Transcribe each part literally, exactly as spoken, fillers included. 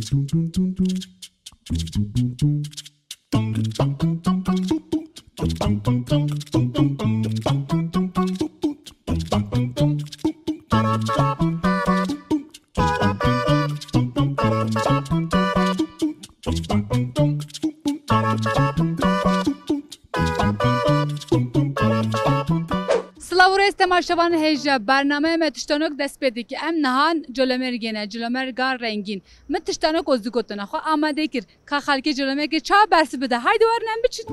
Silav û rêz temaşevanên hêja, bernameya me Tiştanok dest pê dike. Em niha Colemêrgê ne, Colemêrga rengîn. Min Tiştanok û zî gotina xwe amade kir. Ka xelkê Colemêrgê çawa bersiv bide? Haydi werin em biçin.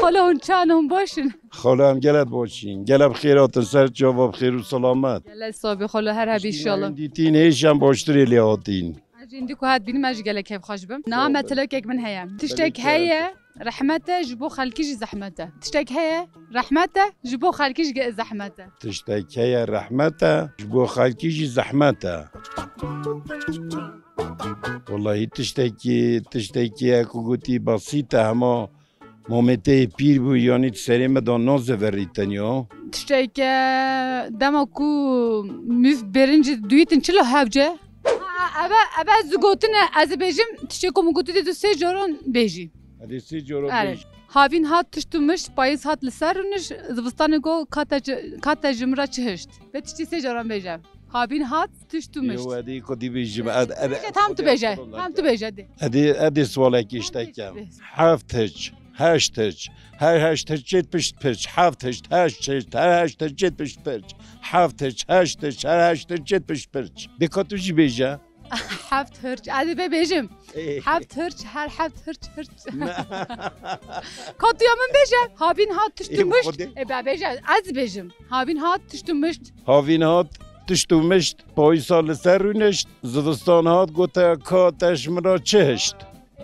Xalo, hûn çawan, hûn baş in? Xalo, em gelek baş in. Gelek bi xêr hatin ser çava, bi xêr û selamet. Gelek sabî xalo, her hebî inşallah. Dîtîn hêşan baştirê lê hatin. Ez jî hindî ku hat bînim, ez jî gelek kêfxweş bim. Niha metelokek min heye. Tiştek heye, rehmet e, ji bo xelkî jî zehmet e. Tiştek heye, rehmet e, ji bo xelkî jî ge-, zehmet e. Tiştek heye, rehmet e, ji bo xelkî jî zehmet e. Wellahî tiştekî, tiştekî ye ku gotî besît e, hema Mamê te yê pîr bû, yanî di serê me de naze verî tenya. Tişteke dema ku mîf bêrincî duyîtin çilo hevce? Ha, eve, eve ez gotine, ez ê bêjim, tiştê ku min gotî dê tu sê caran bêjî. Edê sê caran Erê. Bêjî. Havîn hat tişt û mişt, payîz hat li ser rûniş, zivistanê got, ka te ji, ka te ji min re çi hişt? Vê tiştî sê caran bêje. Havîn hat, tişt û mişt. Yo, edê ku dî bêjim, ed-, ed-, Bêje, tam tu bêje, tam tu bêje, edê. Edê, edê swalekî Tam tu tiştek bêje, em. Edê. Heft hiç, heşt hiç, her heşt hiç çêt pişt piç, heft hiç, heşt hiç, her heşt hiç çêt pişt piç, heft hiç, heşt hiç, her heşt hiç çêt pişt piç. Dê ka tu jî bêje. Heft hirç. Ez ê vê bêjim. Ê. Heft hirç, her heft hirç, hirç. Ne. Ka tu ya min bêje. Havîn hat tişt û Ê, mişt. Xwedê. Ê, be bêje. Ez bêjim. Havîn hat tişt û mişt. Havîn hat tişt û mişt. Payîsa li ser rûnişt. Zivistan hat gote ka te ji min re çi hişt. Ê,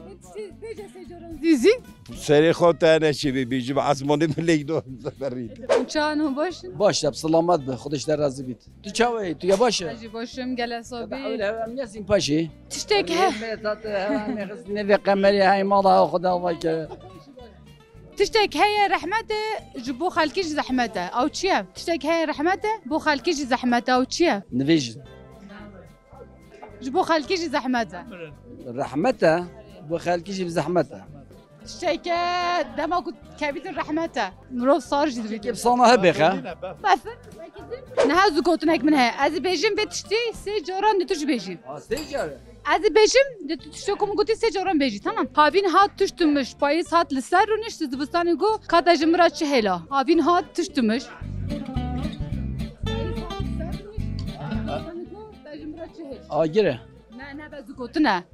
bêje sê caran zî zî. Serê xwe te neçê bê bêjim. Esmanê min lêk do zeferî. Çawan, hûn baş in? Baş e, bi selamet be. Xwedê ji te razî bît. Tu çawa yî? Tu ya baş e? Ez jî baş im, gelek sabî. Ewil hev em nesin paşê. Tiştek he. Em ê tat, em ê xist nêvê qemerê hey mala xwe da vake. Tiştek heye rehmet e, ji bo xelkî jî zehmet e. Ew çi ye? Tiştek heye rehmet e, bo xelkî jî zehmet e. Ew çi ye? Nivêjin. Ji bo xelkî jî zehmet e. Rehmet e, bo xelkî jî zehmet e. Tişteke dema ku kevîtin rehmet e. Mirov sar jî dibîtin. Kê bi sana hebe xe. Bes. Niha zû gotinek min heye. Ez ê bêjim vê tiştî sê caran dê tu jî bêjî. Ha, sê caran. Ez ê bêjim, dê tu tiştê ku min gotî sê caran bêjî. Tamam. Havîn hat tişt û mişt. Payîz hat li ser rûnişt, zivistanê got, ka te ji min re çi hêla? Havîn hat tişt û mişt. Payîz hat li ser rûnişt, zivistanê got, te ji min re çi hêla? Agir e. Ne, ne, be zû gotine.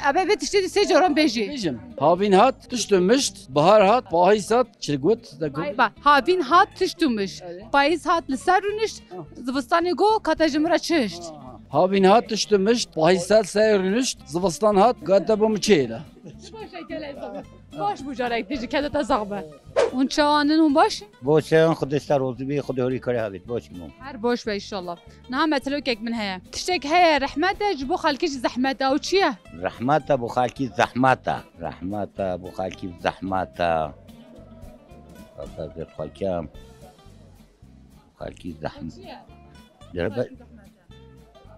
Ebe vê tiştê dê sê caran bêjî. Bêjim. Havîn hat, tişt û mişt, bahar hat, payîz hat, çi got, de got. Ay, ba, havîn hat, tişt û mişt. Evet. Payîz hat li ser rûnişt, Ha. zivistanê got, ka te ji min re çi hişt? Ha. Havîn hat, tişt û mişt, payîz hat, ser rûnişt, zivistan hat, ka te bo min çi hêla? Baş e, gelek sax be. Baş bû carek dî jî, kede te sax be. Hûn çawan in, hûn baş in? Baş in, Xwedê ser razî bî, Xwedê horî kare hebît, baş in hûn. Her baş be inşallah. Niha metelokek min heye. Tiştek heye, rehmet e, ji bo xelkî jî zehmet e. Ew çi ye? Rehmet e, bo xelkî zehmet e. Rehmet e, bo xelkî zehmet e. Xelkî zehmet e. Xelkî zehmet. Ew çi ye? Derbe-, Xelkî zehmet e.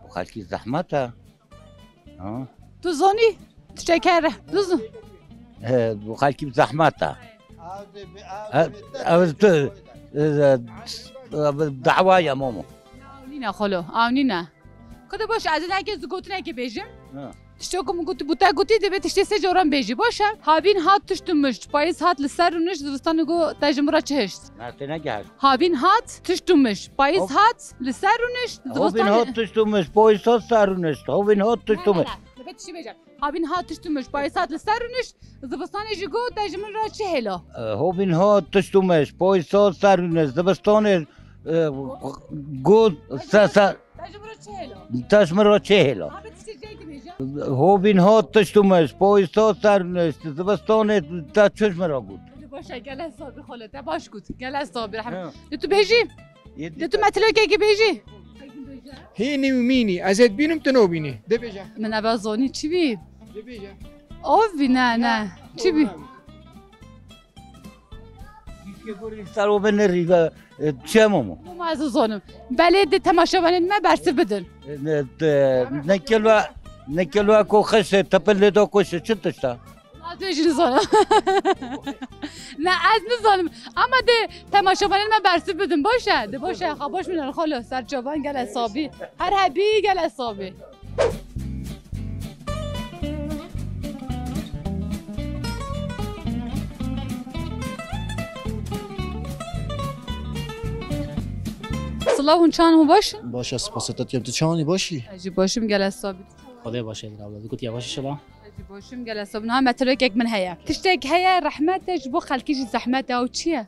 Bo xelkî zehmet e. Ha? Tu zanî? Tiştek here. Tu zan. He, bo xelkî bi zehmet e. He, ev tu, e, e, dawa ye, momo. Ew nîne xalo, ew nîne. Xwedê baş, ez ê nekê zû gotinekê bêjim. Ha. Tiştê ku min got, bo te gotî, divê tiştê sê caran bêjî. Baş e. Havîn hat tişt û mişt. Payîz hat li ser rûnişt, zivistanê got, te ji min re çi hişt? Mertê negehişt. Havîn hat tişt û mişt. Payîz Hov- hat li ser rûnişt, Hovîn zivistanê hat tişt û mişt, payîz hat ser rûnişt. Hovîn hat tişt û Ne, ne, mişt. ne. Divê tiştî bêje. Havîn hat tişt û mişt, payîz hat li ser rûnişt, zivistanê jî got, te ji min re çi hêla? E, hovîn hat tişt û mişt, payîz hat ser rûnişt, zivistanê, e, got, se, se, Te ji min re çi hêla? Te ji min re çi hêla? Abi tiştê cey dibêje. Hovîn hat tişt û mişt, payîz hat sernişt, zivistanê te çi ji min re got? Hadi baş e, gelek sabî xole, te baş got. Gelek sabî, rehmet. Ha. De tu bêjî? Yedi. De tu metilokekî bêjî? Hênî û mînî, ez ê dibînim tu nobînî. De bêje. Min eve zanî çi bî? De bêje. Av bî, ne, ne. Çi bî? Gîşke gorî ser o binirî ve, e, çemo mu? Ma ez zanim. Belê de temaşevanên me bersiv bidin. E, ne, te, ne kelo, ne kelo ko xeşe, tepil lê do koşe, çi tişta? Ez jî nizanim. Ne, ez nizanim. Ama de temaşevanên me bersiv bidin. Baş e, de baş e. Xabaş min el xalo, ser çavan gele sabî. Her hebî gele sabî. Silav hûn çan hûn baş in? Baş e, spas e, te diyem, tu çanî başî? Ez jî başim, gele sabî. Xwedê baş e, abla. Gutiya baş inşallah. Ez jî başim, gele sabî. Ha, metelokek min heye. Tiştek heye, rehmet e, ji bo xelkî jî zehmet e, ew çi ye?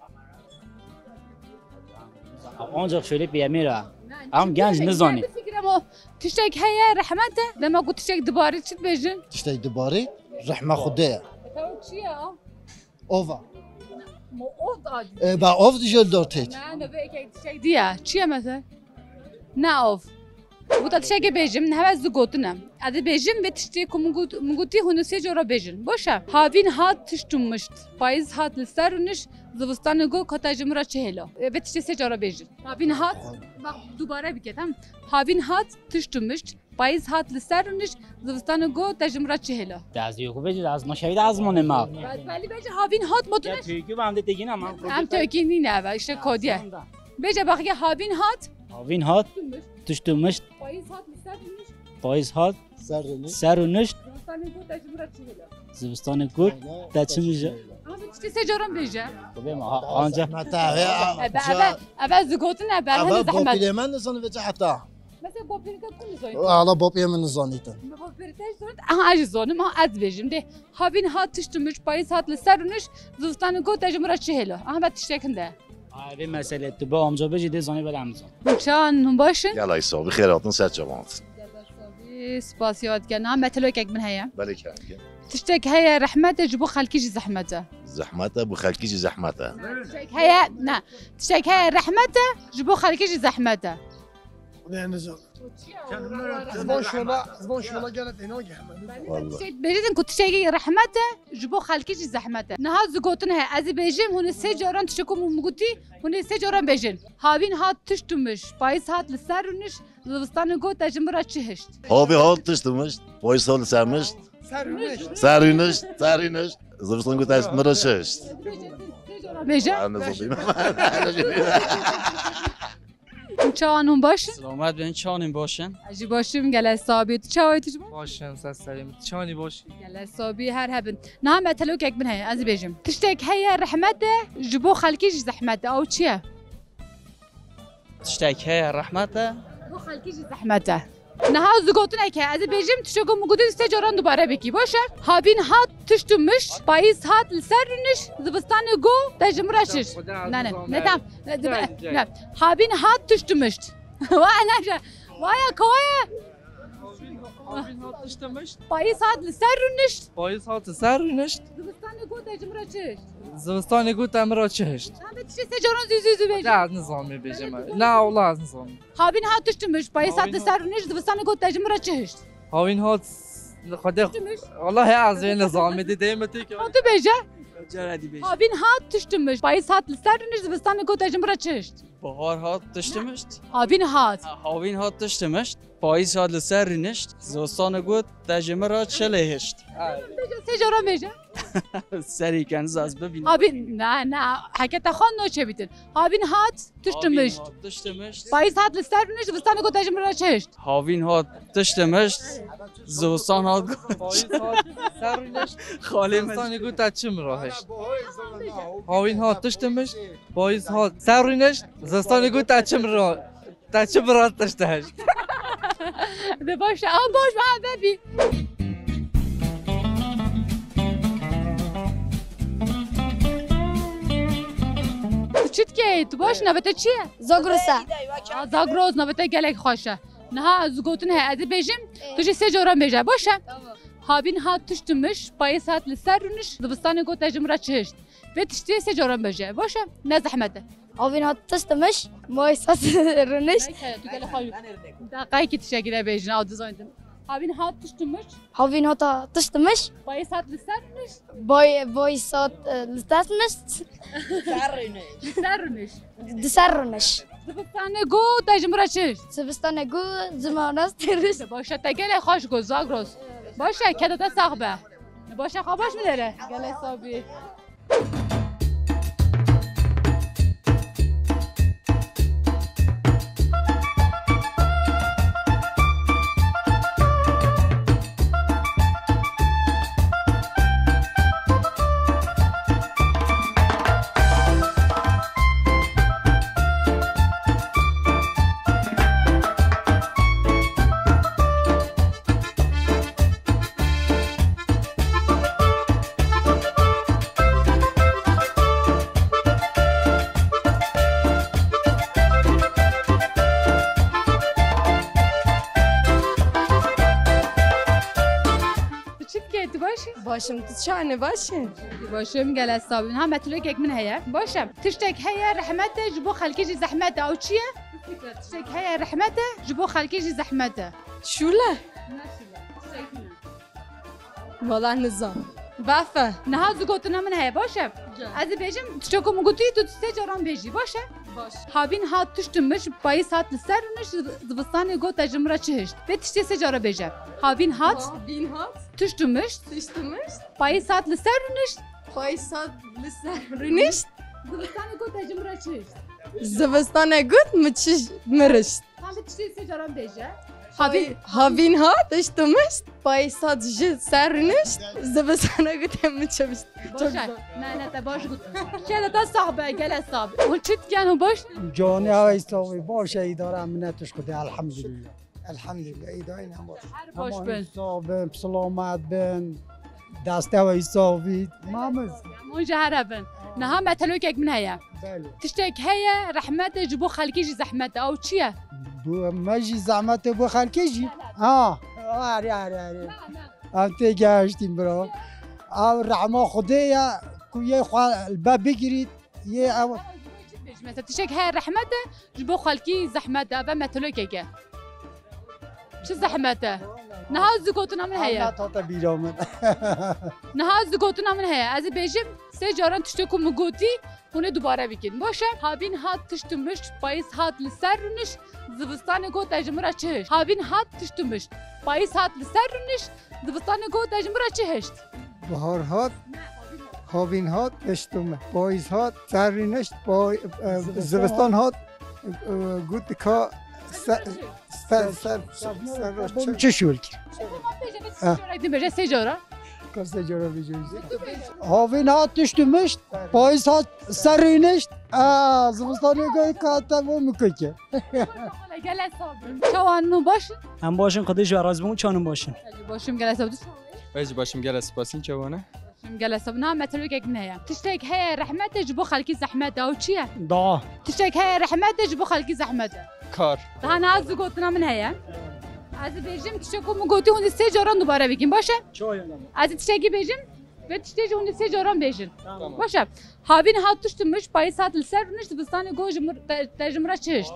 Ancak şöyle bir emir ha. Em genç nizanî. Bifikirem o tiştek heye, rehmet e. Dema ku tiştek dibarî çi dibêjin? Tiştek dibarî, rehme Xwedê ye. Ew çi ye? Ov e. Ma ov da. E, ba ov dijî li dor têt. Ne, ne, be, eke tiştek diye. Çi ye mesela? Ne ov. Wota tiştekê bêjim, ne heve ez dû gotine. Ez dibêjim vê tiştê ku min got, min gotî hûn ê sê cara bêjin. Baş e. Havîn hat tişt û mişt. Payîz hat li ser rûniş, zivistanê got ka te ji min re çi hêla. E, vê tiştê sê cara bêjin. Havîn hat, bak, dubare bike, tamam. Havîn hat tişt û mişt. Payîz hat li ser rûniş, zivistanê got te ji min re çi hêla. Te ez yê xwe bêjî, ez ma şevî de ezmanê me. Belê bêjî havîn hat, ma tu ne. Ya têkî ben de têkî ne, ma. Em têkî nîne eve, işte kodiye. Bêje bak ya havîn hat. Havîn hat. Tişt û mişt. Payîz hat li ser rûniş. Payîz hat. Ser rûniş. Ser rûniş. Zivistanê got te ji min re çi hêla. Zivistanê got te çi min re. Ama tiştê sê caran bêje. Tabii ama ha-, ancak. Zehmet e, ya. Eve, eve, eve ez gotine, eve bopîrê me nizanî vê heta. Mesela bopîrê te ku nizanî? Ala bopîrê min nizanîtin. Bopîrê te zanît, aha ez jî zanim, aha ez dibêjim. De havîn hat tişt û mişt, payîz hat li ser rûniş, zivistanê got te ji min re çi hêla. Aha be tiştek hinde. Ay, vê mesele tu bi amca bêjî dê zanî bela em zan. Çan hûn baş in? Gelek sabî xêr hatin, ser çavan hatin. Gelek sabî, spasiya dikin. Ha, metelokek min heye. Belê ke. Tiştek heye rehmet e, ji bo xelkî jî zehmet e. Zehmet e, bo xelkî jî zehmet e. Tiştek heye, ne. Tiştek heye rehmet e, ji bo xelkî jî zehmet e. Ne, ne zor. Zivan şola, zivan şola gene têna gehme. Vallahi. Tiştek, bêjin ku tiştekî rehmet e, ji bo xelkî jî zehmet e. Niha zû gotin he, ez ê bêjim, hûn ê sê caran tiştek ku min gotî, hûn ê sê caran bêjin. Havîn hat tişt û mişt, payîz hat li ser rûniş, zivistanê got te ji min re çi hişt. Havî hat tişt û mişt, payîz hat li ser mişt. Ser rûniş. Ser rûniş, ser rûniş. Zivistan got te ji min re çi hişt. Bêje. Ben ne zor diyeyim. Çawan hûn baş in? Selamet bin, çawanî baş in? Ez jî baş im, gelek sabî. Tu çawa yî, tu ji bo? Baş im, ser serê min. Tu çawanî baş î? Gelek sabî, her hebin. Niha metelokek min heye, ez ê bêjim. Tiştek heye rehmet e, ji bo xelkî jî zehmet e. Ew çi ye? Tiştek heye rehmet e. Bo xelkî jî zehmet e. Niha ez gotinek e, ez ê bêjim, tiştek ku min gotî sê caran dubare bikî. Baş e? Havîn hat tişt û mişt, payîz hat li ser rûniş, zivistanê got te ji min re çi hişt. Ne, ne, ne, tam. Ne, ne. Havîn hat tişt û mişt. Wa ne, wa ya, ka wa ya. Havîn hat tişt û mişt. Payîz hat li ser rûniş. Payîz hat li ser rûniş. Zivistanê got te ji min re çi hişt. Zivistanê got te min re çi hişt. Em vê tiştê sê caran zû zû zû bêjin. Ya, ez nizanim bêjim. Na, wela ez nizanim. Havîn hat tişt û mişt, payîz hat li ser rûniş, zivistanê got te ji min re çi hişt. Havîn hat, Xwedê, tişt û mişt. Wela ya ez vê nizanim, dê dê min têk. Ha, tu bêje. Cara dî bêje. Havîn hat tişt û mişt, payîz hat li ser rûniş, zivistanê got te ji min re çi hişt. Bahar hat tişt û mişt. Havîn hat. Ha, havîn hat tişt û mişt, payîz hat li ser rûniş, zivistanê got te ji min re çi lê hişt. Bêje, sê caran bêje. Serê ken ez bibînim. Havîn, ne, ne, heke te xwend naçe bîtin. Havîn hat, tişt û mişt. Havîn hat, tişt û mişt. Payîz hat li ser rûniş, zivistanê got te ji min re çi hişt. Havîn hat, tişt û mişt. Zivistan hat. Payîz hat, ser rûniş. Xalê min. Zivistanê got te çi min re hişt. Havîn hat, tişt û mişt. Payîz hat, ser rûniş. Zivistanê got te çi min re. Te çi bi rast tişt hişt? De baş e, a baş be, a bebî. Tu çi dikey? Tu baş, navê te çi ye? Zagros e. A, Zagros, navê te gelek xweş e. Niha ez gotin heye, ez ê bêjim, tu jî sê caran bêje, baş e? Havîn hat tişt û miş, payîz hat li ser rûniş, zivistanê got te ji min re çi hişt. Vê tiştê sê caran bêje, baş e? Ne zehmet e. Havîn hat tişt û miş, payîz hat rûniş. Neyse, tu gelek xwe. Deqayekî tiştekî de bêjin, ew dizanîtin. Havîn hat tişt û miş. Havîn hat tişt û miş. Payîz hat li ser rûniş. Bay-, payîz hat, e, li ser rûniş. Ser rûniş. Li ser rûniş. Di ser rûniş. Zivistanê got te ji min re çi hişt? Zivistanê got zimanas têriş. Baş e, te gelek xweş got, Zagros. Baş e, keda te sax be. Baş e, xwe baş bidere. Gelek sax bî. Tu çi dikey, tu baş î? Baş im, tu çawa ne, baş î? Baş im, gelek sax bî. Ha, metulokek min heye. Baş e. Tiştek heye rehmet e, ji bo xelkê jî zehmet e. Ew çi ye? Tiştek heye rehmet e, ji bo xelkê jî zehmet e. Şûl e? Ne şûl e. Tiştek ne? Wala nizam. Bef e. Niha zû gotina min heye, baş e? Ez ê bêjim, tiştê ku min gotî, tu sê caran bêjî, baş e? Baş. Havîn hat tişt û mişt, payîz hat li ser rûniş, zivistanê got te ji min re çi hişt. Vê tiştê sê cara bêje. Havîn hat. Havîn hat. Tişt û mişt. Tişt û mişt. Payîz hat li ser rûniş. Payîz hat li ser rûniş. Zivistanê got te ji min re çi hişt. Zivistanê got min çi mirişt. Tam vê tiştê sê caran bêje. Havîn. Havîn hat, tişt û mişt, payîz hat ji ser rûnişt, zivistanê got te min çi bişt. Baş e. Ne, ne, te baş got. Keda te sax be, gelek sax be. Hûn çi dikin, hûn baş? Canê ew sax be, baş e, îdare, minet ji Xwedê, elhamdulillah. Elhamdulillah, îdare ne baş. Her baş bin. Sax bin, silamet bin. Destê we sax bît. Mamiz. Hûn jî here bin. Niha metelokek min heye. Belê. Tiştek heye, rehmet e, ji bo xelkê jî zehmet e. Ew çi ye? Bo me jî zehmet e, bo xelkê jî. Ha, arê, arê, arê. Em tê gehiştîn, bro. Ew rehma Xwedê ye, ku yê xwe li be bigirît, yê ew. Mesela tiştek heye, rehmet e, ji bo xelkî zehmet e, ve metelokek e. Çi zehmet e? Niha zû gotina min heye. Hewna hate bîra min. Niha zû gotina min heye. Ez ê bêjim, sê caran tiştê ku min gotî, hûn ê dubare bikin. Baş e? Havîn hat tişt û mişt, payîz hat li ser rûniş, zivistanê got te ji min re çi hişt. Havîn hat tişt û mişt, payîz hat li ser rûniş, zivistanê got te ji min re çi hişt. Bahar hat, havîn hat, tişt û mişt, payîz hat, ser rûniş, pay-, e, zivistan hat, e, got ka se-, ser, ser, ser, ser, çi şûl kir. Bêje, bêje sê cara. Ka sê cara bêje. Havîn hat tişt û mişt, payîz hat ser rûnişt, a, zivistanê got ka te bo min kike. Gelek sax bin. Çawan, hûn baş in? Em baş in, Xwedê ji we razî bûn, çawan, hûn baş in? Ez jî baş im, gelek sax bin. Tu çawa yî? Ez jî baş im, gelek spas, hûn çawa ne? Baş im, gelek sax bin. Niha metelokek min heye. Tiştek heye, rehmet e, ji bo xelkî zehmet e. Ew çi ye? Dua. Tiştek heye, rehmet e, ji bo xelkî zehmet e. Kar. Daha niha zû gotina min heye. Ez ê bêjim, tiştek ku min gotî, hûn ê sê caran dubare bikin, baş e? Çawa ye? Ez ê tiştekî bêjim, vê tiştê jî hûn ê sê caran bêjin. Tamam. Baş e. Havîn hat tişt û mişt, payîz hat li ser rûnişt, zivistanê got ji mir-, te, te ji min re çi hişt.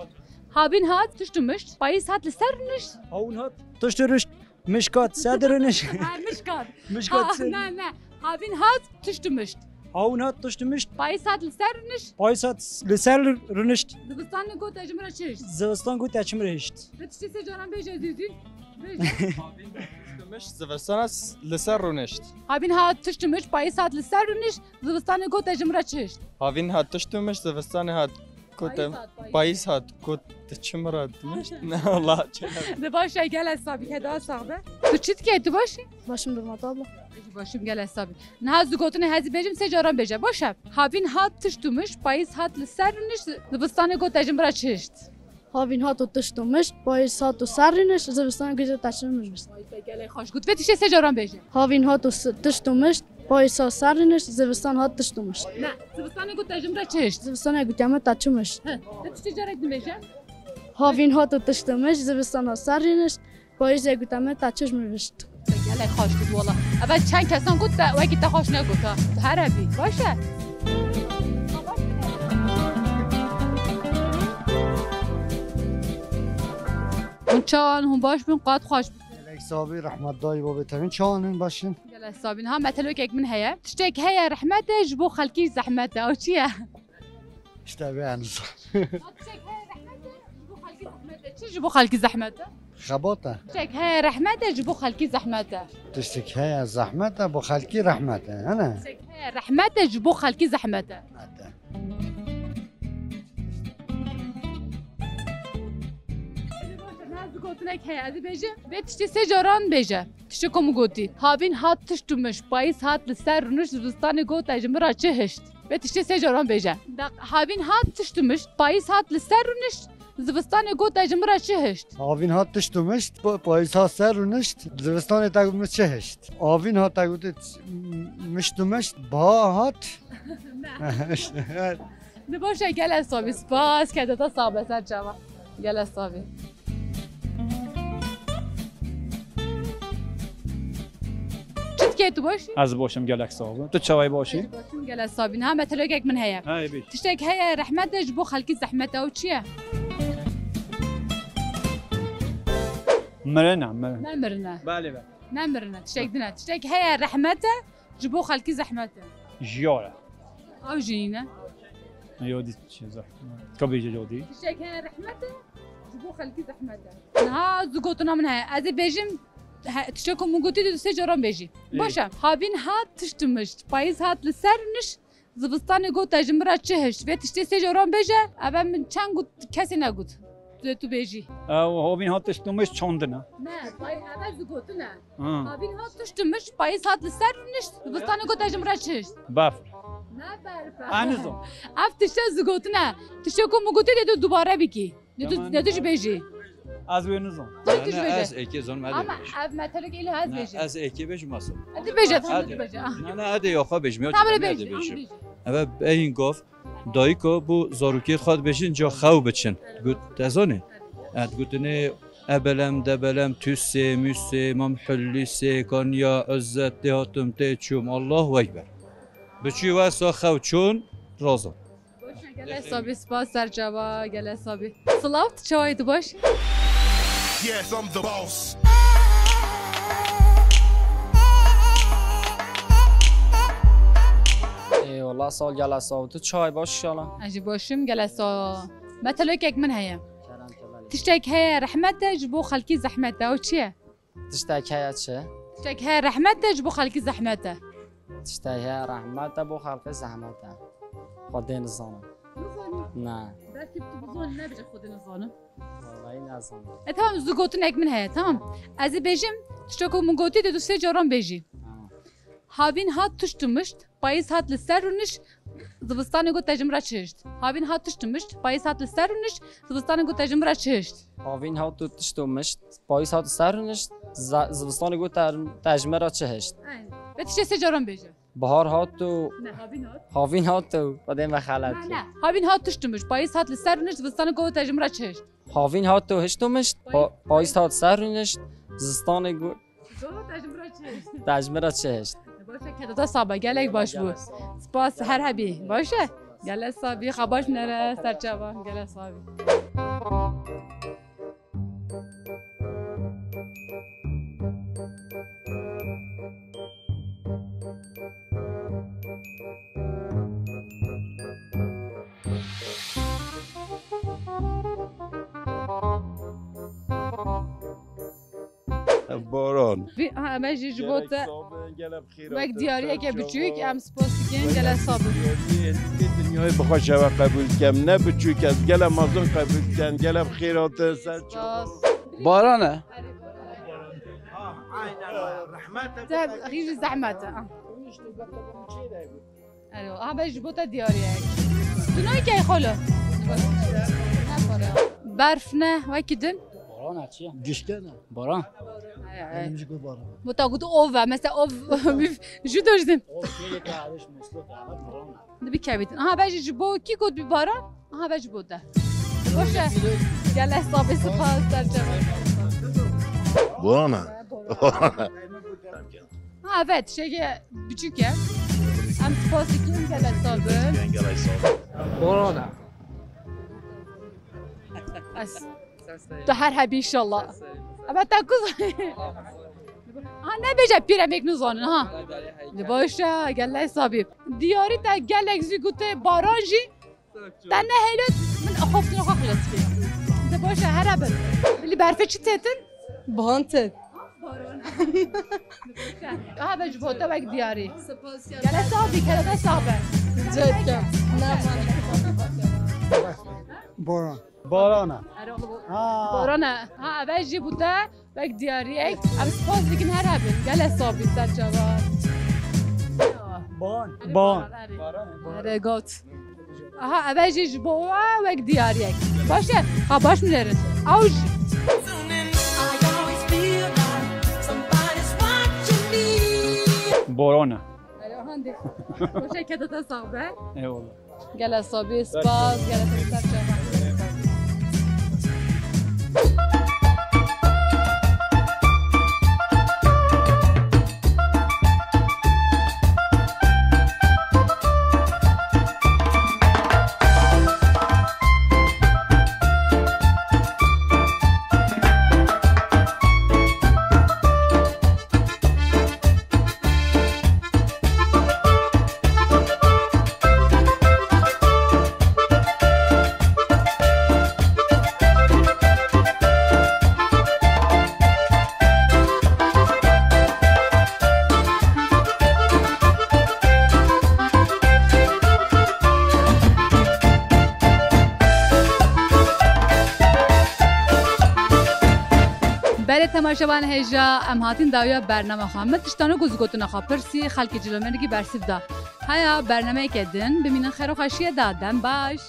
Havîn hat tişt û mişt, payîz hat li ser rûnişt. Havîn hat tişt û rişt, mişk hat ser rûniş. Ha, mişk hat. Mişk hat. Ha, ser ne, ne. Havîn hat tişt û mişt. Havîn hat tişt û mişt. Payîz hat li ser rûniş. Payîz hat li ser rûnişt. Zivistanê got te ji min re çi hişt. Zivistan got te ji min re hişt. Vê tiştê sê caran bêje zû zû. Bêje. Havîn hat tişt û mişt, zivistan li ser rûnişt. Havîn hat tişt û mişt, payîz hat li ser rûniş, zivistanê got te ji min re çi hişt. Havîn hat tişt û mişt, zivistanê hat got te, payîz hat, payîz. Payîz hat got te ji min re çi hişt. Ne, Allah çi. De baş e, gelek sax bî, keda sax be. Tu çi dikey, tu baş î? Baş im, Durmat abla. Ez jî baş im, gelek sax bî. Niha zû gotinê hezî bêjim, sê caran bêje. Baş e. Havîn hat tişt û mişt, payîz hat li ser rûniş, zivistanê got te ji min re çi hişt. Havîn hat û tişt û mişt, payîz hat û ser rûniş, zivistanê got te ji min re çi hişt. Vay be, gelek xweş got. Vê tiştê sê caran bêje. Havîn hat û s-, tişt û mişt, payîz hat ser rûniş, zivistan hat tişt û mişt. Ne, zivistanê got te ji min re çi hişt. Zivistanê got te ji min re çi hişt. He, vê tiştê carek din bêje. Havîn hat û tişt û mişt, zivistana ser rûnişt, payîzê gote me te çi ji min rûnişt. Gelek xweş got wela. Eve çend kesan got te wekî te xweş negot ha. Tu her hebî. Baş e. Hûn çawan, hûn baş bin, qat xweş bin. Gelek sabî, rehmet dayî babê te bin. Çawan in, baş in? Gelek sabîn. Ha, metelokek min heye. Tiştek heye rehmet e, ji bo xelkî zehmet e. Ew çi ye? İşte ben. Tiştek heye rehmet e, ji bo xelkî zehmet e. Çi ji bo xelkî zehmet e? Xebat e. Tiştek heye rehmet e, ji bo xelkî zehmet e. Tiştek heye zehmet e, bo xelkî rehmet e, hene? Tiştek heye rehmet e, ji bo xelkî zehmet e. Rehmet e. Ez gotinek heye, ez ê bêjim. Vê tiştê sê caran bêje. Tiştê ku min gotî. Havîn hat tişt û mişt, payîz hat li ser rûnişt, zivistanê got te ji min re çi hişt. Vê tiştê sê caran bêje. Da, havîn hat tişt û mişt, payîz hat li ser rûnişt, zivistanê got te ji min re çi hişt. Havîn hat tişt û mişt, pa-, payîz hat ser rûnişt, zivistanê te got min çi hişt. Havîn hat te got mişt û mişt, biha hat. Ne. Di baş e, gelek sabî, spas, keda te sax be, ser çava. Gelek sabî. Çi dikê, tu baş î? Ez baş im, gelek sax bim. Tu çawa yî, baş î? Ez baş im, gelek sabî. Ha, metelokek min heye. Ha, ê bî. Tiştek heye rehmet e, ji bo xelkî zehmet e, ew çi ye? Mirin e, mirin. Ne mirin e? Belê, belê. Ne mirin e, tiştek din e. Tiştek heye rehmet e, ji bo xelkî zehmet e. Jiyar e. Ew jî nîne. Ya dî çi zehmet. Ka bêje ya dî. Tiştek heye rehmet e, ji bo xelkî zehmet e. Niha du gotina min heye. Ez ê bêjim, he, tiştek ku min gotî, tu sê caran bêjî. Ê. Baş e. Havîn hat tişt û mişt. Payîz hat li ser rûnişt, zivistanê got te ji min re çi hişt. Vê tiştê sê caran bêje, eve min çend got, kesê negot. Tu, tu bêjî. Ew havîn hat tişt û mişt çandin e. Ne, pay-, eve ez gotine. Ha. Havîn hat tişt û mişt, payîz hat li ser rûnişt, zivistanê got te ji min re çi hişt. Berf. Ne berf e. Ez nizam. Ev tişt ez gotine. Tiştê ku min gotî dê tu dubare bikî. Ne tu, tamam, ne tu jî bêjî. Ez wê nizam. Ne tu jî bêje. Ez êkê zanim, ez ê bêjim. Ama ev metelek êlî ez bêjim. Ez êkê bêjim, ez. Ez ê bêje, tamam, tu bêje. Ne, ne, ez ê ya xwe bêjim, ya. Tamam, bêje, bêjim. Eve eyên gov. Dayika bo zarokê xwe dibêjin ca xew biçin. Got, te zanî? E, digotinê ebelem, debelem, tüsê, müsê, mam hullüsê, kanya, izzet, tê hatim, tê çûm, Allahu Ekber. Biçû wesa xew çûn, razan. Gelek sabî, spas, ser çava, gelek sabî. Silav, tu çawa yî, tu baş? Yes, I'm the boss. Ê, wela sağ ol, gelek sağ ol. Tu çawa yî, baş inşallah? Ez jî baş im, gelek sağ ol. Metelokek min heye. Kerem, kerem. Tiştek heye rehmet e, ji bo xelkî zehmet e. Ew çi ye? Tiştek heye çi? Tiştek heye rehmet e, ji bo xelkî zehmet e. Tiştek heye rehmet e, bo xelkî zehmet e. Xwedê nizanim. Nizanî? Ne. Belkî tu bizanî, nebêje Xwedê nizanim. Wellahî nizanim. E, tamam, zu gotinek min heye, tamam. Ez ê bêjim, tiştek ku min gotî dê tu sê caran bêjî. Tamam. Havîn hat tişt û mişt, payîz hat li ser rûnişt, zivistanê got te ji min re çi hişt. Havîn hat tişt û mişt, payîz hat li ser rûnişt, zivistanê got te ji min re çi hişt. Havîn hat û tişt û mişt, payîz hat li ser rûnişt, za-, zivistanê got te, te ji min re çi hişt. Aynen. Vê tiştê sê caran bêje. Bahar hat û... Ne, havîn hat. Havîn hat û, Xwedê me xelet kir. Ne, ne. Havîn hat tişt û mişt, payîz hat li ser rûnişt, zivistanê got te ji min re çi hişt. Havîn hat û hişt û mişt, pa-, payîz hat ser rûnişt, zivistanê got... Zor, te ji min re çi hişt? Te ji min re çi hişt? Baş e, keda te sax be, gelek baş bû. Spas, her hebî. Baş e? Gelek sax bî, xwe baş nere, ser çava, gelek sax bî. Baran. Vî, ha, me jî ji bo te wek diyariyeke biçûk, em spas dikin, gelek sax bin. Dinyayê bi xwe şeve qebûl dikem, ne biçûk ez, gelek mezin qebûl dikem, gelek bi xêr hatin ser çava. Baran e. Te xîr zehmet e. Alo, ha, be ji bo te diyariyek. Tu nayê key xalo? Berf ne, wekî din? Baran e, çi ye? Gişke ne? Baran. Ay, ay. Benim ji got baran. Bo te got ov e, mesela ov, ju doj din. Ov şöyle kardeş, muslu kardeş, baran e. Dibi kevîtin. Aha, be ji bo kî got bi baran? Aha, be ji bo te. Baş e. Gelek sabî, spas, serçe. Borana. Ha, evet, şey, küçük ya. Em spas dikin, gelek sabî. Borana. Ez. Tu her hebî inşallah. Evet, te kuz. Ha, nebêje pîr em yek nizanin, ha. Di baş e, gelek sabî. Diyarî te gelek zî gote baran jî. Te nehêlot, min xwestin xwe xilas kir. Di baş e, here bin. Li berfê çi têtin? Baran têt. Ha, ve ji bo te wek diyarî. Gelek sabî, kere te sabe. Cetke. Ne. Boran. Barana. Ha. Barana. Ha, ve jî bo te wek diyariyek. Em spas dikin, here bin. Gelek sabî, serçava. Ban. Ban. Erê, got. Aha, eve jî ji bo we wek diyariyek. Baş e? Ha, baş minerin. Ew jî. Borana. Erê, hande. Baş e, keda te sax be. Eyvallah. Gelek sabî, spas, gelek spas. Belê temaşevan hêja, em hatin dawiya bernama xwe. Min tiştano ku zigotina xwe pirsî, xelkê Cilomêrgî bersiv da. Heya bernameyeke din, bimînin xêr û xweşiyê de, dem baş.